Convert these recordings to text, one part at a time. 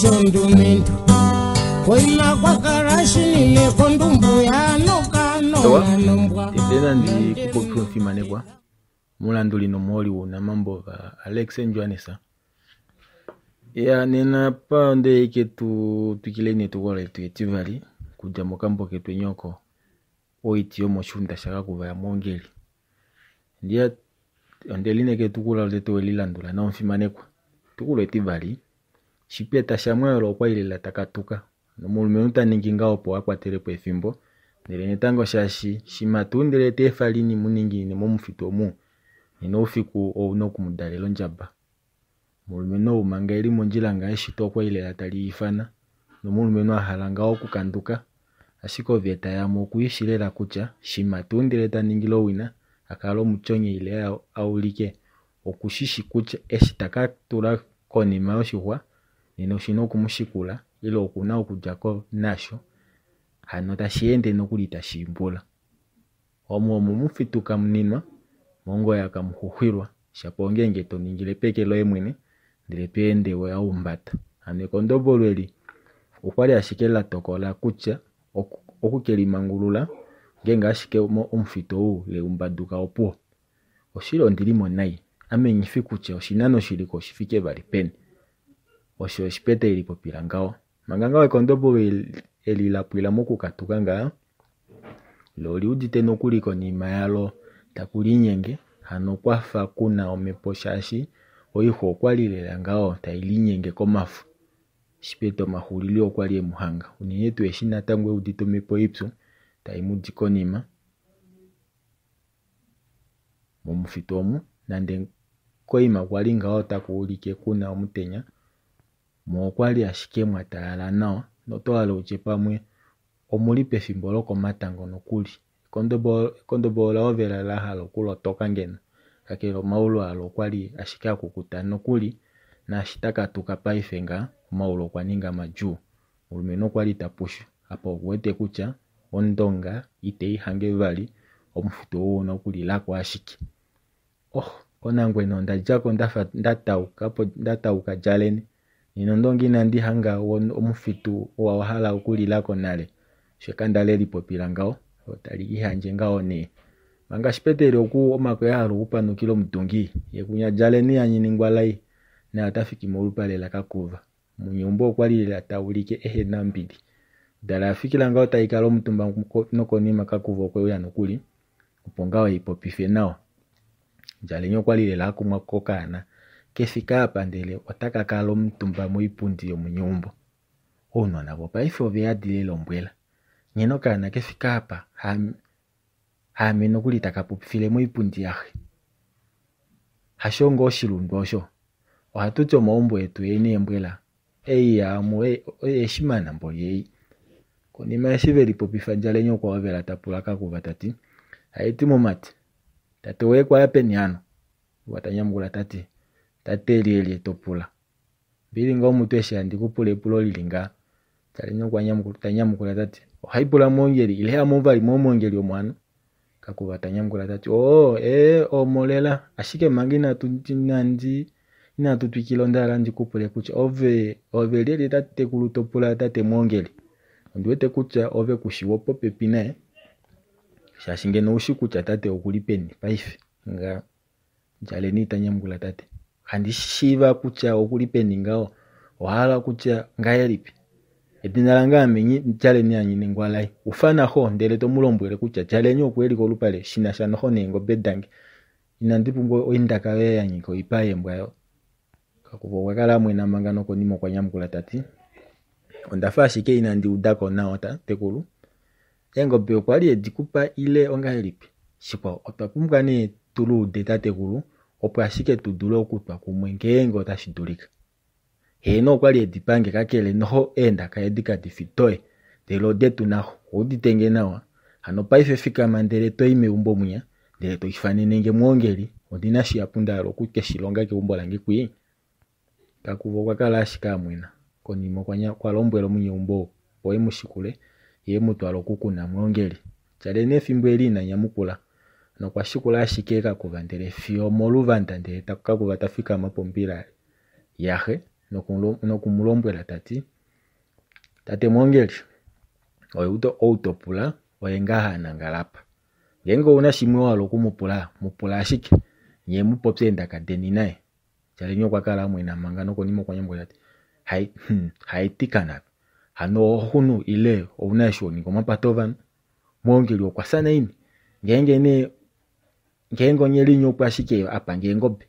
shondumentu koima kwa kala shinime kondumbu Ewa, yanokanona nombwa tete nandi kupopi omufimanekwa omulanduli nomuholi wounamambo va Alex Johannes. Ya nena pa onde tu twikileni etukulo letu etivali kudja mokambo ketu enyoko oiti yomoshuunda shakakuva yamwongeli. Ndiya onde lineke etukulo letu weli landula na omufimanekwa. Etukulo etivali Shipeta Shamweelo okwa ilela takatuka nomulumenhu ta ningi ngaho opo a kwatele po efimbo ndele netango shaashi shima tuu ndele te efa lini muningine momufitu omu nena oufiku ouna okumudalela ondjaba. Omulumenhu ou manga eli mondjila ngaho eshito okwa ilela tali ifana nomulumenhu a hala ngaho okukanduka ashike oveta yamwe okuishi lela kutya shima tuu ndele ta ningile owina a kale omutyonye ile a ulike okushishi kutya eshi taka tula konima yoshixwa nena oshina okumushikula ile okuna okudja ko nasho hano tashi ende nokuli tashi imbula. Omu omomufitu kamuninwa mongoya kamuxuxwilwa shapo ongeenge to ningile peke loye mwene ndele to ende wa humbata. Hano ekondobolo eli okwali ashike la tokola kutya oku ke limangulula ngeenge ashike omufitu ou leumbaduka opuwo. Oshili ondili mo nai ame nghifi kutya oshinano shiliko oshifike vali peni. Osho oshipeta eli popila ngaho. Manga ngaho ekondobolo eli la pwila mokukatuka ngaha lo oliudite nokuli konima yalo taku linyenge hano kwafa kuna omhepo shaashi oixwa okwali lela ngaho tai linyenge komafo. Shipeta omaxulili okwali emuhanga unene tuu eshi natango eudite omhepo ipyu tai mudi konima momufitu omu nande koima kwali ngaho taku ulike kuna omutenya mo okwali ashike mwa talala nawa noto hala utye pamwe omuli pefimbo lokomatango nokuli. Ekondobolo la hovela la hala okulotoka ngeno kakele omaulu alo okwali ashike akukuta nokuli naashi takatuka paife nga omaulu okwa ninga madjuu. Omulumenhu okwali tapushu apa okuwete kutya ondonga itei hange vali omufitu ou ouna okulilako ashike. Oh, kOnangwena onda djako ndafa ndatauka djaleni nena ondonga inandi hanga omufitu owa wahala okulilako nale. Osho ekanda le lipopila ngaho tali ihandje ngaho nee. Manga Shipeteli oku omako a hala okupanukila omutungi ye kunya djaleni yanyininingwa lai naye ota fiki molupale lakakuva. Munyeumbo okwali lela taulike ehena ombili. Dala afikila ngaho taikala omutumba nokonima kakuva okwe uya nokuli opo ngaho eipopife nawa. Djaleni okwali lela akumwa kokaana kefika apa ndele otaka kala omutumba moipundi yomunyeumbo. Ounona vopaife oveyadi lela ombwela. Nghene okaana kefika apa haame nokuli taka popifile moipundi yaxe. Hasho ngoo oshilundu osho. Ohatu ti omaumbo etu ena eembwela. Ei yaamu oye shimana mboli ei. Konima eshi ve lipopifa Djaleni okwa hovela tapula Kakuva tati haiti mumati tate woye kwaya peni hano? Kakuva tanyamukula tati tate lyelye topula. Mbili ngoo mutu eshi handi kupula epulo lili ngaha. Djaleni okwa tanyamukula tati ohaipula mwongeli ile hamu vali momwongeli omo hano. Kakuva tanyamukula tati oo ee omolela ashike manga inatu twikila onda hala ndikupule kutya ove lyelye tatekulu topula tate mwongeli. Ondiwete kutya ove kushiwo popepi naye shaashi ngeno oushi kutya tate okuli peni paife nga Djaleni tanyamukula tate handi shiiva kutya okuli peni ngaho owahala kutya ngahelipi. Edina lange ame Djaleni yanyininingwa lai. Ufana xo ndele tomulombwele kutya Djaleni okweli kolupale shinasha noxo neengobe dange. Inandi pumbwa oindaka yoye ya nyika oipa yeembwa yo. Kakuva okwa kala amwena manga nokonima okwa nyamukula tati ondafa ashike inandi udako nawa tatekulu. Eengobe okwali edikupa ile ongahelipi? Shikwao otwa pumbwa nee tuluude tatekulu opo ashike tu dule okutwa kumwe ngeenge otashi dulika. Heeno okwali edipange kakele noho eendaka edi kadifi doye ndele odetu naxo ouditenge nawa. Hano paife fikama ndele toi meumbo mwiya ndele to ifanene nge mwongeli ondina shihapu nda hala oku keshilonga keumbo lange kwii. Kakuva okwa kala ashike amwena. Konima okwa lombwela omunyeumbo opo emushikule ye emutwale okukuna mwongeli. Djaleni efimbo eli ina nyamukula nokwa shikula ashike Kakuva ndele fiyo moluvanda ndele Kakuva ta fikama pombila yaxe Noku mu lombwela ta ti, Tate Mwongeli, oye ou to pula oye ngaa ha nangala apa. Ngeenge ou na shimwe wa hala oku mu pula, mu pula ashike, nye mu popye eendaka deni naye. Djaleni okwa kala a mwena manga nokonima okwa nyamukula ta ti, Haiti kanap, hano oho xunu ile ou na eshi ho ningi omapata ovanhu? Mwongeli okwa fya naini? Ngeenge nee ngeenge onye linya opo ashike a pange eengobe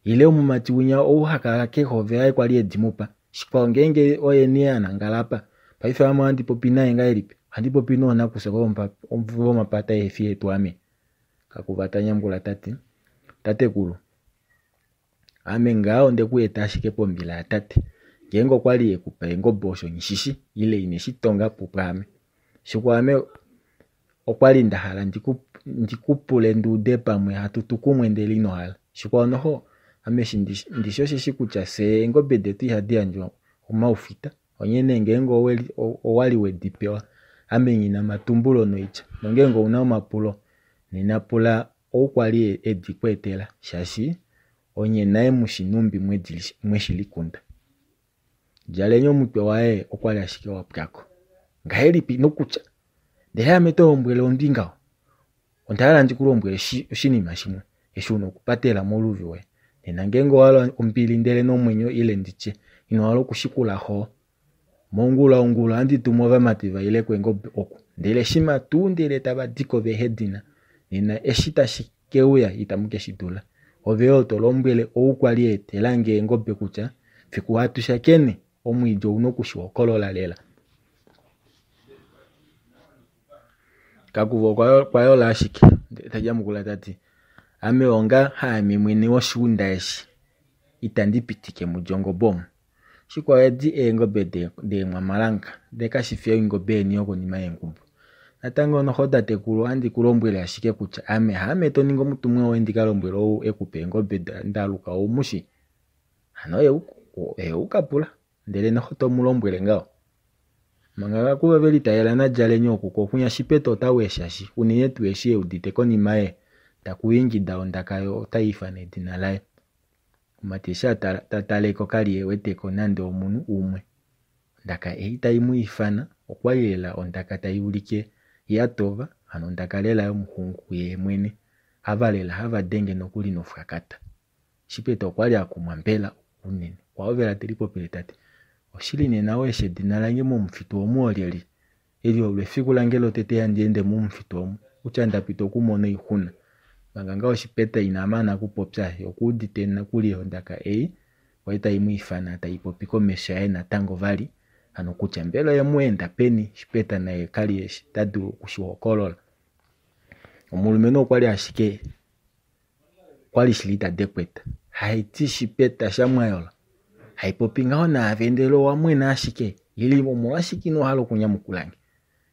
ile omumati winya ou ha kala kehove haye kwali edi mupa? Shikwao ngeenge oye nee a nangala apa, paife ame ohandi popi naye ngahelipi? Ohandi popi noonakufya vomapata ehefi etu ame? Kakuva ta nyamukula ta ti, Tatekulu, ame ngaa onde ku eta ashike pombila yatate. Ngeenge okwa li e ku pa eengobe osho nghishishi ile ine shi tonga po pwaame. Shikwao ame okwa li nda hala ndi ku pule ndi ude pamwe hatu tu kumwe ndele ino hala. Shikwao noho ame eshi ndishi osheshi kutya fyee eengobe detu ihadi yandjwa omaufita. Onghee ngeenge owa li we di pewa ame nghi na omatumbulo noitya. Nongeenge ou na omapulo nena pula ou kwa li edi ku etela shaashi onye naye mushi nhumbi mweshi likunda. Djaleni omutwe waye okwa li ashike wa pwako. Ngahelipi nokutya ndele ame to lombwele ondwi ngaho? Onda hala ndi ku lombwele oshinima shimwe eshi u na okupatela moluvi woye. Nena ngeenge owa hala ombili ndele nomwenyo ile nditye ino hala okushikula xo, mongula ongula ohandi tumu ovamati va ile keengobe oku. Ndele shima tuu ndele tava diko vehe dina, nena eshi tashi ke uya itamu ke shi dula. Ove yoo to lombwele ou kwali a etela nge eengobe kutya fiku hatu shakene omwiidi ou na oku shi hokolola lela. Kakuva okwa yola ashike ndele ta nyamukula ta ti, Ame onga haame mwene woshiunda eshi, itandi pitike mulye ongobe omu. Shikwao edi eengobe deemwamalanga, ndee kashi fi oingobe yeni yokonima yeengubu. Natango noho tatekulu ohandi ku lombwele ashike kutya ame haame to ningi omutumwa woye ndi ka lombwele ou e ku pa eengobe ndaluka ou mu shi? Hano oye u ka pula, ndele noho to mu lombwele ngaho. Manga Kakuva ve litalela naDjaleni oku koxunya Shipeta ota weesha shi, unene tuu eshi e udite konima yaye taku ingida ondaka yo otai ifana edina laye. Omumati eshi ta taleko ka li e weteko nande omunhu umwe. Ondaka ei tai mu ifana okwa li lela ondaka tai ulike ya tova, hano ondaka lela yomuxungu yee mwene. Ava lela hava denge nokuli nofwakata. Shipeta okwa li a kumwa mbela unene. Okwa hovela te lipopile ta ti, Oshili nena ou eshi edina lange momufitu omu olyelye? Eli olo efiku lange lotete handi ende momufitu omu, kutya nda pita okumona oixuna. Manga ngaho Shipeta ina mana okupopya, ye okuudite nokuli ondaka ei kwali tai mu ifana tai popi komesho yaye natango vali, hano kutya mbela oye mu enda peni, Shipeta naye kali eshi ta dulu oku shi hokolola. Omulumenhu okwa li ashike okwa li shili ta dekweta. Haiti Shipeta shaMwayola, haipopi ngaho naave ndele owa mwena ashike, ile omolwashike ino hala okunyamukula nge?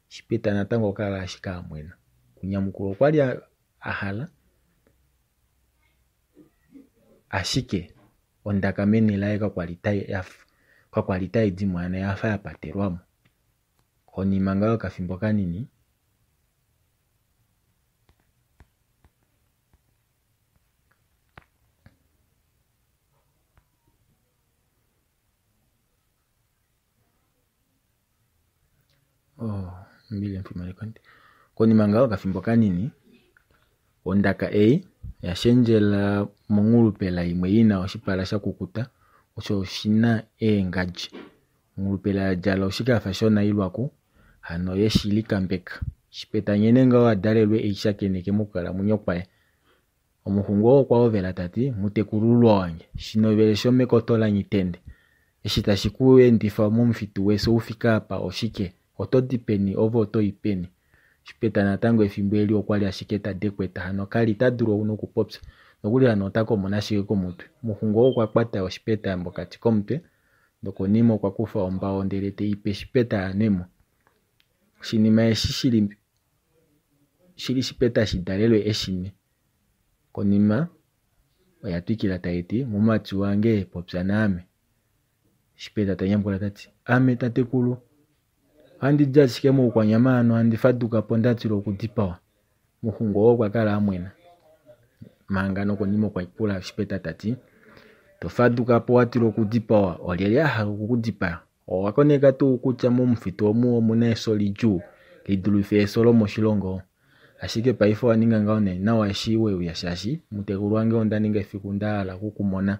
Shipeta natango okwa kala ashike a mwena. Okunyamukula okwa li a hala, ashike ondaka meni laye kakwa li tai di mo, hano oya fa ya patelwa mo. Konima ngaho yokafimbo kanini, konima ngaho yokafimbo kanini, ondaka ei oya shendjela monghulupela imwe i na oshipala sha kukuta osho shi na eengadji. Onghulupela ya djala oshikafa shonailwaku, hano ye shi likambeka. Shipeta nghene ngaho a dalelwe ei shakeneke mokukalamwenyo kwaye. Omuxungu oo okwa hovela ta ti, Mutekulululwa wange, shinovele shomekoto laNyitende, eshi tashi ku endifa momufitu wefyo u fike apa oshike? Oto di peni ove oto i peni? Shipeta natango efimbo eli okwa li ashike ta dekweta, hano ka li ta dulu nokupopya. Nokuli hano ota komona ashike komutwe. Omuxungu oo okwa kwata oshipeta mokati komutwe, nokonima okwa kufa ombao ndele te i pe Shipeta a nwe mo. Oshinima eshi shili Shipeta shi dalelwe eshine. Konima oya twikila tai ti, Mumati wange popya naame. Shipeta ta nyamukula ta ti, Ame tatekulu, ohandi di ashike moukwanyama hano handi faduka po nda tila okudipawa. Muxungu oo okwa kala a mwena manga nokonima okwa pula Shipeta ta ti, To faduka po wa tila okudipawa, olyelye a hala okukudipaa? Owa koneka tuu kutya momufitu omu omu na efyo lidjuu li dulife efyo lomoshilongo? Ashike paife owa ninga ngaho nee nawa eshi we uya shaashi mutekulu wange onda ninga efiku nda hala okukumona.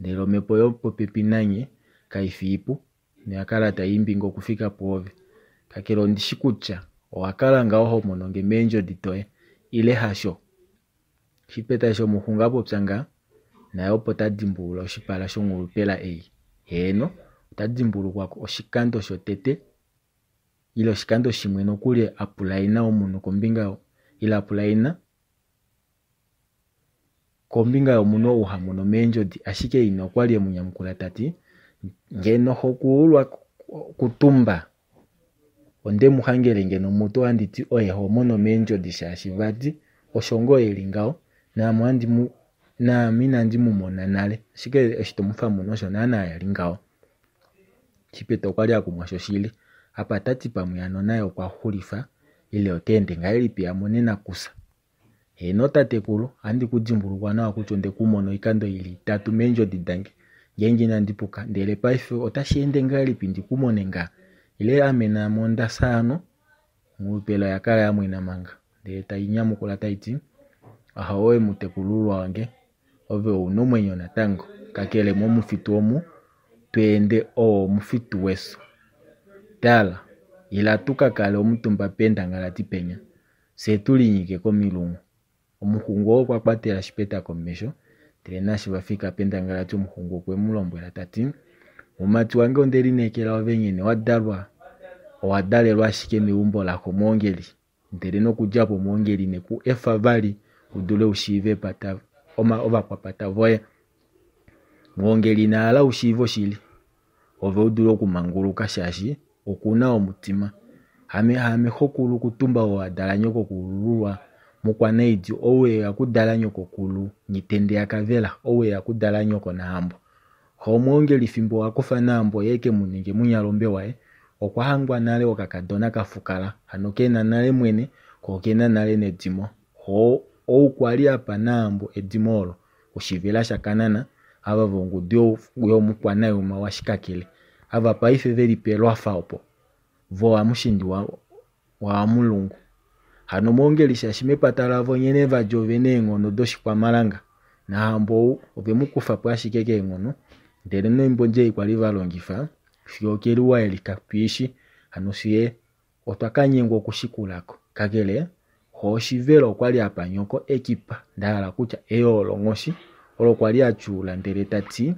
Ndele omhepo yopopepi nanye kai fi ipu noya kala tai imbi nge okufika pwoove. Kakele ondi shi kutya owa kala ngaho ho mono nge meendjodi doye, ile hasho? Shipeta eshi omuxungu a popya nga, naye opo ta dimbulula oshipala shongulupela ei. Heeno, ota dimbulukwa oshikando shotete ile oshikando shimwe nokuli a pula ina omunhu kombinga ile a pula ina kombinga yomunhu ou ha mono meendjodi, ashike ina okwa li e mu nyamukula ta ti, Ngeno xokuulwa kutumba onde mu hangele ngeno mutu ohandi ti oye ho mono meendjodi shaashi vati osho ngoo e li ngaho naame mu, naame inandi mu mona nale ashike eshi to mu famuna osho naana e li ngaho. Shipeta okwa li a kumwa shoshili. Apa ta ti pamwe hano naye okwa xulifa ile ota ende ngahelipi a mone nakusa. Heeno tatekulu, ohandi ku dimbulukwa nawa kutya onde ku mona oikando i li itatu meendjodi dange ngeenge inandi puka. Ndele paife otashi ende ngahelipi ndi ku mone ngaa? Ile ame naame onda fya hano? Onghulupela oya kala ya mwena manga, ndele tai nyamukula tai ti, Ahowe mutekulululwa wange, ove ou na omwenyo natango. Kakele momufitu omu to ende oo omufitu wefyo. Tala, ila tu ka kale omutumba pendangalati penya, fye tu linyike komilungu. Omuxungu oo okwa kwatela Shipeta komesho, ndele naashi va fika pendangalati omuxungu okwe mu lombwela ta ti, Mumati wange onde lineekela ove nghene wa dalwa, owa dalelwa ashike meumbo laxo Mwoongeli, ndele nokudja po Mwoongeli ine ku efa vali u dule u shiive epata ovakwapata voye. Mwoongeli ina hala u shiive oshili, ove u dule okumanguluka shaashi oku na omutima. Ame haame xokulu kutumba ou a dala nyokokulululwa Mukwanaidi ou e ya okudala nyokokulu Nghitende yaKavela ou e ya okudala nyoko Nahambo. Xo Omwoongeli fimbo a kufa Nahambo ye e ke mu ninge munyalombe waye, okwa hangwa nale okakadona ka fukala, hano ke na nale mwene ko oke na nale nedimo. Xo ou kwa li a pa Nahambo edimo olo, Oshivela shaKanana, ava vongudu yomukwanayuma waShikakele, ava paife ve li pelwafa opo, vo hamushindi waAmulungu. Hano Omwoongeli shaashi mepata lavo nghene va dja ove na eenghono doshikwamalanga, Nahambo ou ove mu kufa po ashike keenghono, ndele noimbodi ei kwa li va longifa fiyo okeliwa eli katu i shi, hano fyee otwa ka nyengwa okushikula ko. Kakele, xo Oshivelo okwa li a pa nyoko ekipa, nda hala kutya eyoo longhoshi, olo kwa li a tyuula ndele ta ti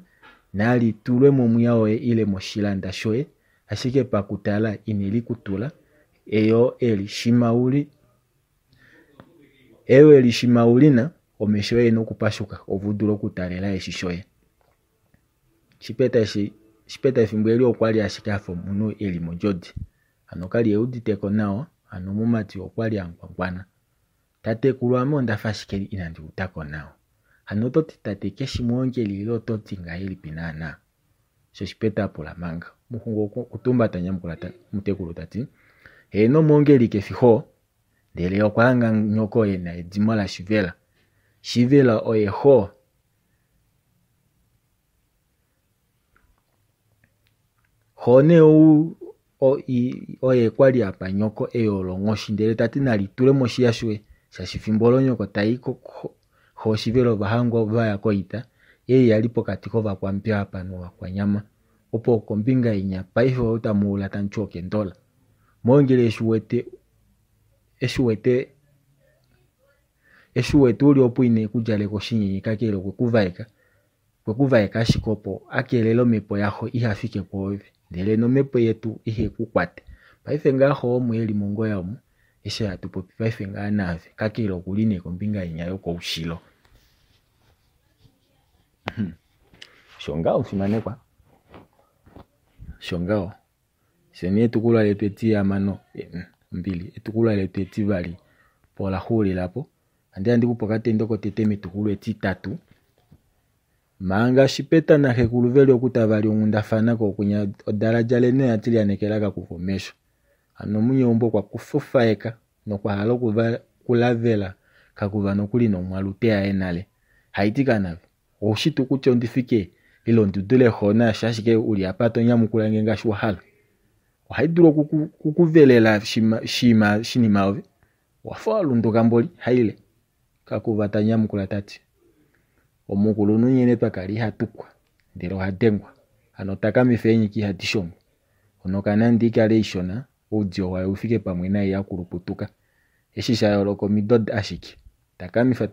nali tulwe momwiya woye ile moshilanda shoye, ashike pakutala ine li ku tula, eyoo eli shimha u li eyoo eli shimha u li na, omesho oye e na okupashuka ove u dule okutalela eshi shoye. Shipeta eshi Shipeta efimbo eli okwa li ashike a fa omunhu e li mondjodi. Hano ka li e udite ko nawa, hano omumati okwa li a ngwangwana. Tatekulu ame onda fa ashike inandi uda ko nawa. Hano oto ti tate ke shi Mwoongeli ile oto ti ngahelipi naanaa? Osho Shipeta a pula manga. Muxungu okutumba ta nyamukula mutekulu ta ti, Heeno Mwoongeli ke fi xo, ndele okwa hanga nyoko e na edimo laShivela. Shivela oye xo. Xo nee ou oye kwa li a pa nyoko eyoo longhoshi ndele ta ti nali tule moshiya shoye shaashi fimbo olo nyoko ta i xo Oshivelo ova hangwa va ya koita ei ya li pokati kovakwampi apa novakwanyama opo okombinga inya paife ou tamu ula tamu ti okendola. Moongeli eshi wete eshi wete eshi wete u li opo ine ku djaleka oshinyenye kakele okwe ku vaeka okwe ku vaeka ashike opo a kelele omhepo yaxo iha fike kwoove ndele nomhepo yetu ihe ku kwate. Paife ngaa xo omo e li mongoya omu eshi hatu popi paife ngaa naave kakele oku li nee kombinga inya yokoushilo. Osho ngaho omufimanekwa. Osho ngaho. Fyeni etukulwa letu etihamano, ombili, etukulwa letu etivali ola xuulila po. Ohandi ya ndi kupe okatendo kotete metukulwa etitatu. Manga Shipeta naxekulu ve li oku tava li onghundafana ko kwinya odalaja leni oya tilyanekela kakufa omesho. Hano omunyeumbo okwa kufufaeka nokwa hala okulavela kakuva nokuli nomwalute yaye nale. Haiti kanave. Oushi tuu kutya ondi fike ile ondi dule xo naashi ashike uli apa to nyamukula nge ngaashi wa hala. Ohai dulu okukuvelela shinima ove. Wafa wa lunduka mboli, haile. Kakuva ta nyamukula tati, omukulunhu nyene twakala ihatukwa, ndele oha dengwa. Hano takamifa eenyiki ihadi shongwa. Onoka nande ikale ishona, oudiyo wayo ufike pamwe naye yakuluputuka. Eshi sha yooloka omido ashike. Takamifa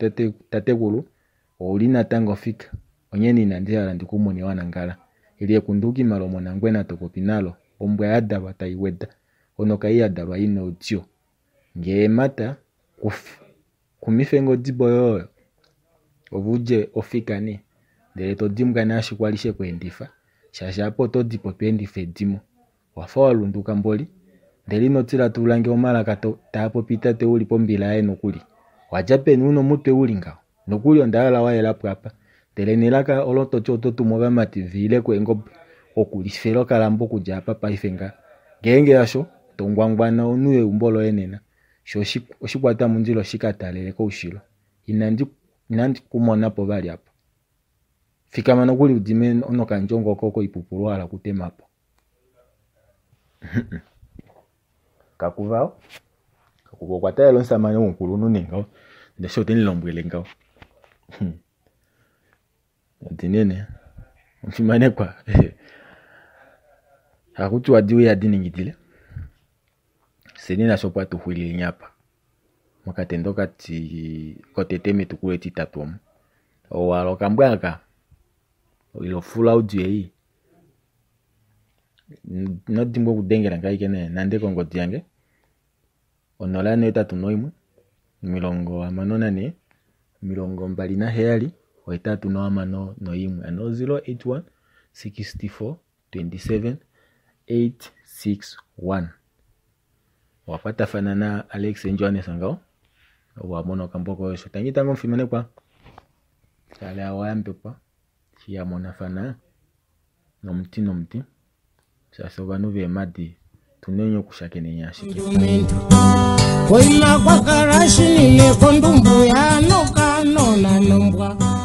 tatekulu, ouli natango fika. Onghene inandi hala ndikumone wa nangala. Eli ekundukima lomonangwena to popi nalo, ombwa ya dalwa tai weda. Onoka ei ya dalwa ina oudiyo. Ngee mata, kumife ngo odibo yoyo. Ove udje ofika nee, ndele to dimbwa naashi kwali shekeendifa, shaashi apa oto dipo to endifa edimo. Wafa wa lunduka mboli, ndele ino tila tuu lange omalaka taa popi tate uli pombila yaye nokuli. Wadja peni una omutwe uli ngaho? Nokuli onda hala wa yela po apa. Ndele nelaka olo toti oto tumu ovamati viile kweengobe okulifela okalambo okudja apa paife nga. Ngeenge hasho, to ngwangwana omunhu eumbo loye nena. Sho oshikwata mundilo shika talele koushilo. Inandi kumona po vali apa. Fikama nokuli udime onokandjongo oko koipupulu hala okutema po. Kakuva okwa talela omusamane womukulunhu nee ngaho. Ndele ote mu lombwele ngaho. Odinene. Omufimanekwa. Hakutiwa diuya di ningidile. Fyeni nasho opo hatu xwilile nyapa. Mokatendo kati kotete metukulwa etitatu omo. Owala okambwa aka. Ilo fula audio ei. Ino dimbwa okudengela nge ashike nande kongodi yange. 081 64 27 861. Ano 081 64 27 861. Wakwatafana na Alex Johannes ngaho. Wa mona okambo koye osho. Tangi tango omufimanekwa. Kale awayambekwa. Shiyamonafana nomuti nomuti. Shaashi ovanhu veemadi tunenye okushakenenya ashike. Koima kwakala shinile kondumbuya nokanona nombwa.